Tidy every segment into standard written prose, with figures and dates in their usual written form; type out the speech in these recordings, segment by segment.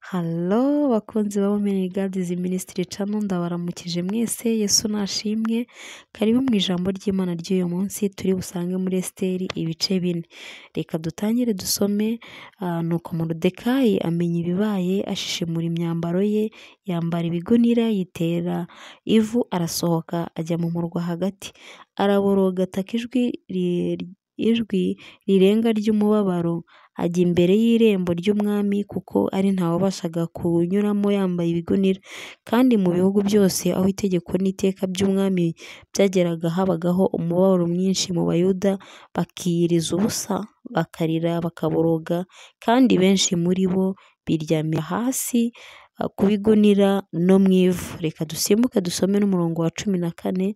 Hello bakunzi ba Women in God's Ministry Channel, ndabaramukije mwese, Yesu nashimwe. Karibu mu ijambo ry'Imana ry'uyu munsi turi busange muri Esiteri ibice 4. Reka dutangire dusome. Nuko Moridekayi amenya ibibaye, ashishimura imyambaro ye, yambara ibigunira, yitera ivu, arasohoka ajya mu murwa hagati, araboroga, ataka ijwi rirenga ry'umubabaro, ajya imbere y'irembo ry'umwami, kuko ari ntawabashaga kunyuramo yambaye ibigunira. Kandi mu bihugu byose aho itegeko n'iteka by'umwami byageraga, habagaho umubabaro mwinshi mu Bayuda, bakiyiriza ubusa, bakarira, bakaboroga, kandi benshi muri bo biryamira hasi ku bigunira no mu ivu. Reka dusimbuke dusome n'umurongo wa 14.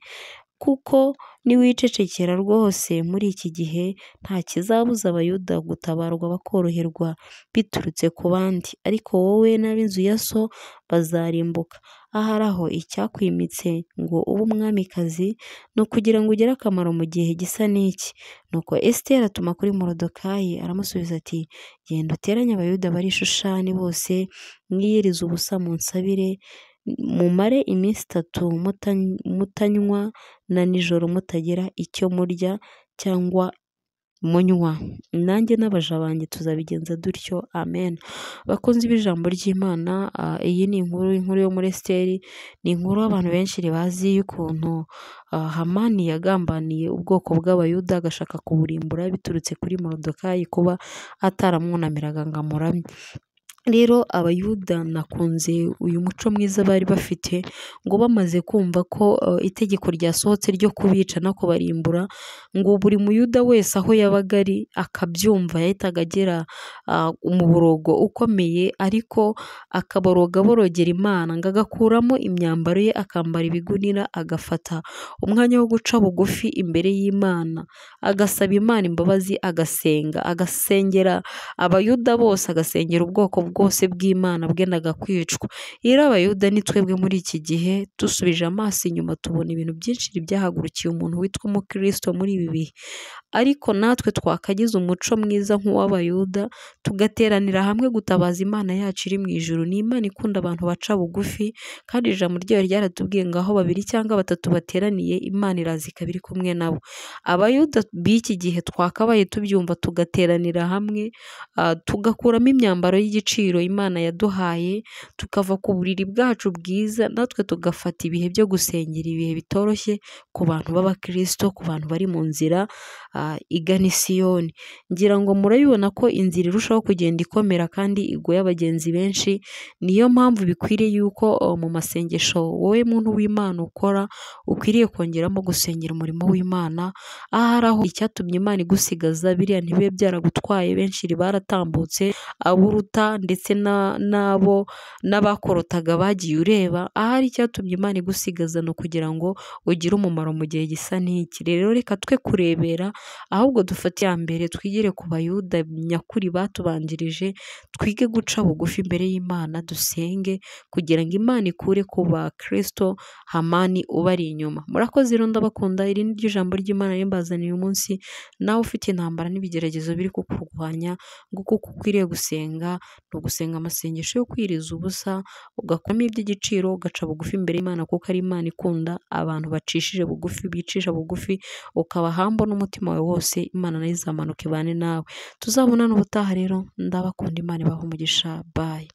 Kuko niwicecekera rwose muri iki gihe, nta kizabuza Abayuda gutabarwa bakoroherwa biturutse ku bandi, ariko wowe n'ab'inzu ya so bazarimbuka. Ahari aho icyakwimitse ngo ube umwamikazi ni ukugira ngo ugire akamaro mu gihe gisa n'iki. Nuko Esiteri atuma kuri Moridekayi, aramusubiza ati: genda uteranye Abayuda bari i Shushani bose, mwiyirize ubusa munsabire, mumare iminsi 3 mutanywa na nijoro mutagira icyo murya cyangwa munywa. Nanjye n'abaja banjye tuzabigenza dutyo. Amen. Bakunzi b'ijambo ry'Imana, iyi ni inkuru yo muri Esiteri, ni inkuru abantu benshi bazi y'ukuntu Hamani yagambaniye ubwoko bw'Abayuda agashaka kuburimbura biturutse kuri Moridekayi kuba ataramwunamiraga ngo amuramye. Rero Abayuda nakunze uyu muco mwiza bari bafite, ngo bamaze kumva ko itegeko ryasohotse ryo kubica no kubarimbura, ngo buri muyuda wese aho yabaga ari akabyumva yahitaga agera umuborogo ukomeye, ariko akaboroga aborogera Imana, ngo agakuramo imyambaro ye akambara ibigunira, agafata umwanya wo guca bugufi imbere y'Imana, agasaba Imana imbabazi, agasenga, agasengera Abayuda bose, agasengera ubwoko bwose bw'Imana bwendaga kwicwa. Rero Abayuda ni twebwe muri iki gihe, dusubije amaso inyuma tubona ibintu byinshi byahagurukiye umuntu witwa umukristo muri ibi bihe, ariko natwe twakagize umuco mwiza nk'uw'Abayuda, tugateranira hamwe gutabaza Imana yacu iri mu ijuru. Ni Imana ikunda abantu baca bugufi, kandi ijambo ryayo ryaratubwiye ngo aho 2 cyangwa 3 bateraniye, Imana iraza ikaba iri kumwe nabo. Abayuda b'iki gihe twakabaye tubyumva, tugateranira hamwe, tugakuramo imyambaro y'igiciro Imana yaduhaye, tukava ku buriri bwacu bwiza, natwe tugafata ibihe byo gusengera ibihe bitoroshye ku bantu b'abakristo, ku bantu bari mu nzira igana i Siyoni. Ngira ngo murabibona ko inzira irushaho kugenda ikomera kandi igoye abagenzi benshi. Niyo mpamvu bikwiriye yuko mu masengesho wowe muntu w'Imana ukora, ukwiriye kongeramo gusengera umurimo w'Imana. Ahari aho icyatumye Imana igusigaza biriya ntibibe byaragutwaye, benshi baratambutse, abo uruta ndetse n'abo n'abakorotaga bagiye ureba. Ahari icyatumye Imana igusigaza ni ukugira ngo ugire umumaro mu gihe gisa n'iki. Rero reka twe kurebera, ahubwo dufate iya mbere, twigire ku Bayuda nyakuri batubanjirije, twige guca bugufi imbere y'Imana, dusenge kugira ngo Imana ikure ku bakristo Hamani ubari inyuma. Murakoze rero, ndabakunda. Iri ni ryo jambo ry'Imana rimbazaniye uyu munsi. Nawe ufite intambara n'ibigeragezo biri kukurwanya, ngo kuko ukwiriye gusenga, ni ugusenga amasengesho yo kwiriza ubusa, ugakuramo iby'igiciro, ugaca bugufi imbere y'Imana, kuko ari Imana ikunda abantu bacishije bugufi, bicisha bugufi, ukaba humble n'umutima wawe wose, Imana nayo izamanuka ibane nawe. Tuzabonana ubutaha rero, ndabakunda. Imana ibahe umugisha. Bye.